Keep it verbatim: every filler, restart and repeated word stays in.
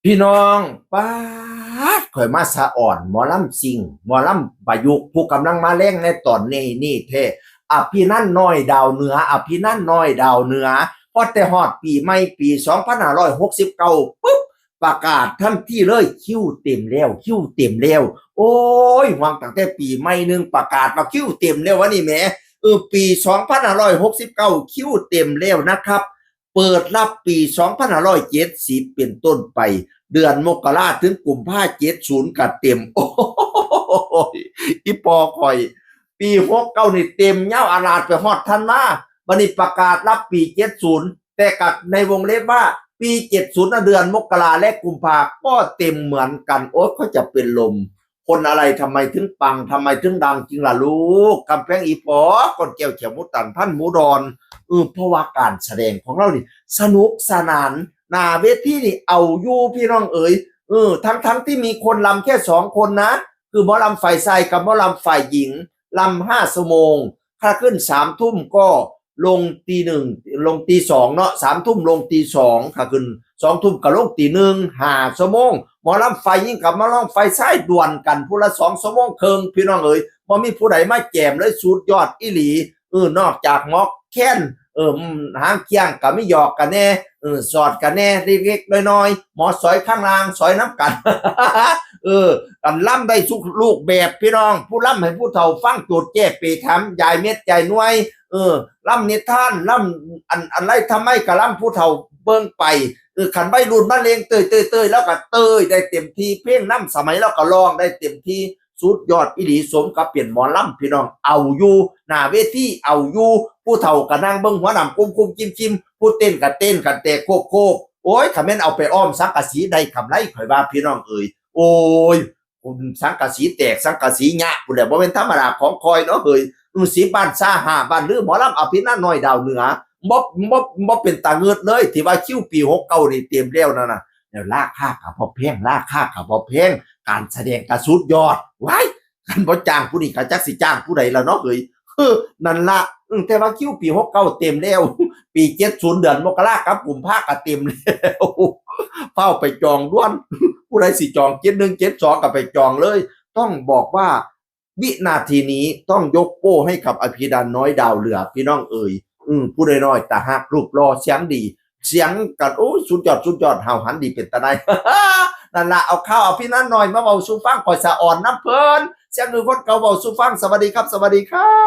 พี่น้อง ป๊าด ข่อยมาสะอ่อน หมอลำซิ่ง หมอลำประยุกต์ ผู้กำลังมาแรงในตอนนี้นี่แท้ อภินันท์น้อยดาวเหนือ อภินันท์น้อยดาวเหนือ พอแต่ฮอดปีใหม่ปีสองพันห้าร้อยหกสิบเก้าปุ๊บ ประกาศทันทีเลย คิวเต็มแล้ว คิวเต็มแล้ว โอ้ย หวังตั้งแต่ปีใหม่หนึ่ง ประกาศว่าคิวเต็มแล้ววะนี่แหม เออ ปีสองพันห้าร้อยหกสิบเก้า คิวเต็มแล้วนะครับ เปิดรับปีสองพันห้าร้อยเจ็ดสิบเป็นต้นไป เดือนมกราถึงกุมภาเจ็ดศูนย์ก็เต็ม โอ้ย อีปอข่อย ปีหกเก้านี่เต็มยาวอาลาดไปฮอดธันวา บัดนี้ประกาศรับปีเจ็ดศูนย์ แต่กับในวงเล็บว่าปีเจ็ดศูนย์นะ เดือนมกราและกุมภาก็เต็มเหมือนกัน โอ๊ย เขาจะเป็นลม คนอะไรทำไมถึงปัง ทำไมถึงดังจริงล่ะลูก กำแพงอีปอ ก้นแก้วเขียวหมูตันพันหมูดอน เออ เพราะว่าการแสดงของเรานี่ สนุกสนาน หน้าเวทีนี่เอาอยู่พี่น้องเอ๋ย เออ ทั้งๆ ที่มีคนลำแค่สองคนนะ คือหมอลำฝ่ายชายกับหมอลำฝ่ายหญิง ลำห้าชั่วโมง ถ้าขึ้นสามทุ่มก็ลงตีหนึ่ง ลงตีสองเนาะ สามทุ่มลงตีสอง ถ้าขึ้นสองทุ่มก็ลงตีหนึ่ง ห้าชั่วโมง หมอลำฝ่ายหญิงกับหมอลำฝ่ายชายดวลกันผู้ละสองชั่วโมงครึ่ง พี่น้องเอ๋ย บ่มีผู้ใดมาแจมเลย สุดยอดอีหลี เออ นอกจากหมอแคน เออ อืม หางเคียงก็มีหยอกกันแน่ เออ สอดกันแน่ เล็กๆ น้อยๆ หมอสอยข้างล่าง สอยน้ำกัน เออ กันลำได้ทุกรูปแบบพี่น้อง ผู้ลำให้ผู้เฒ่าฟัง โจทย์แก้เปรย์ ถามยายเม็ดยายน้อย เออ ลำนิทาน ลำอัน อันไรทำไมก็ลำผู้เฒ่าเบิ่งไป เออ คันวัยรุ่นมาเล่งเตยเตยเตย แล้วก็เตยได้เต็มที่ เพลงนำสมัยแล้วก็ร้องได้เต็มที่ สุดยอดอีหลี สมกับเป็นหมอลำพี่น้อง เอาอยู่ หน้าเวทีเอาอยู่ ผู้เฒ่าก็นั่งเบิ่งหัวหนำกุ้มกุ้มจิ้มจิ้ม ผู้เต้นก็เต้นกันแตกโคกโคก โอ้ย คันแม่นเอาไปอ้อมสังกะสีได้กำไร ข่อยว่าพี่น้องเอ๋ย โอ้ย คุณสังกะสีแตกสังกะสีหยะ ผู้นแหละบ่เป็นธรรมดาของข่อยเนาะเฮ้ย อือ สิบบ้านซาห้าบ้าน หรือหมอลำอภินันท์น้อยดาวเหนือ บ่ บ่ บ่เป็นตาเงิดเลย ที่ว่าคิวปีหกเก้านี่เต็มแล้วนั่นน่ะ แล้วราคาก็บ่แพง ราคาก็บ่แพง การแสดงก็สุดยอด ว้าย คันบ่จ้างผู้นี้ก็จักสิจ้างผู้ใดล่ะเนาะเฮ้ย เออ นั่นละ อืม แต่ว่าคิวปีหกเก้าเต็มแล้ว ปีเจ็ดศูนย์ เดือนมกรากับกุมภาก็เต็มแล้ว เฝ้าไปจองด่วน ผู้ใดสิจอง เจ็ดหนึ่ง เจ็ดสอง ก็ไปจองเลย ต้องบอกว่า วินาทีนี้ต้องยกโป้ให้กับอภินันท์น้อยดาวเหนือ พี่น้องเอ๋ย อืม ผู้น้อยๆ ตาฮัก รูปหล่อ เสียงดี เสียงกัน โอ้ย สุดยอด สุดยอด ห้าวหันดีเป็นตาได้ นั่นละ เอาข่าวอภินันท์น้อยมาเว้าสู่ฟัง ข่อยสะอ่อนนำเพิ่น เสียงคือคนเก่าเว้าสู่ฟัง สวัสดีครับ สวัสดีครับ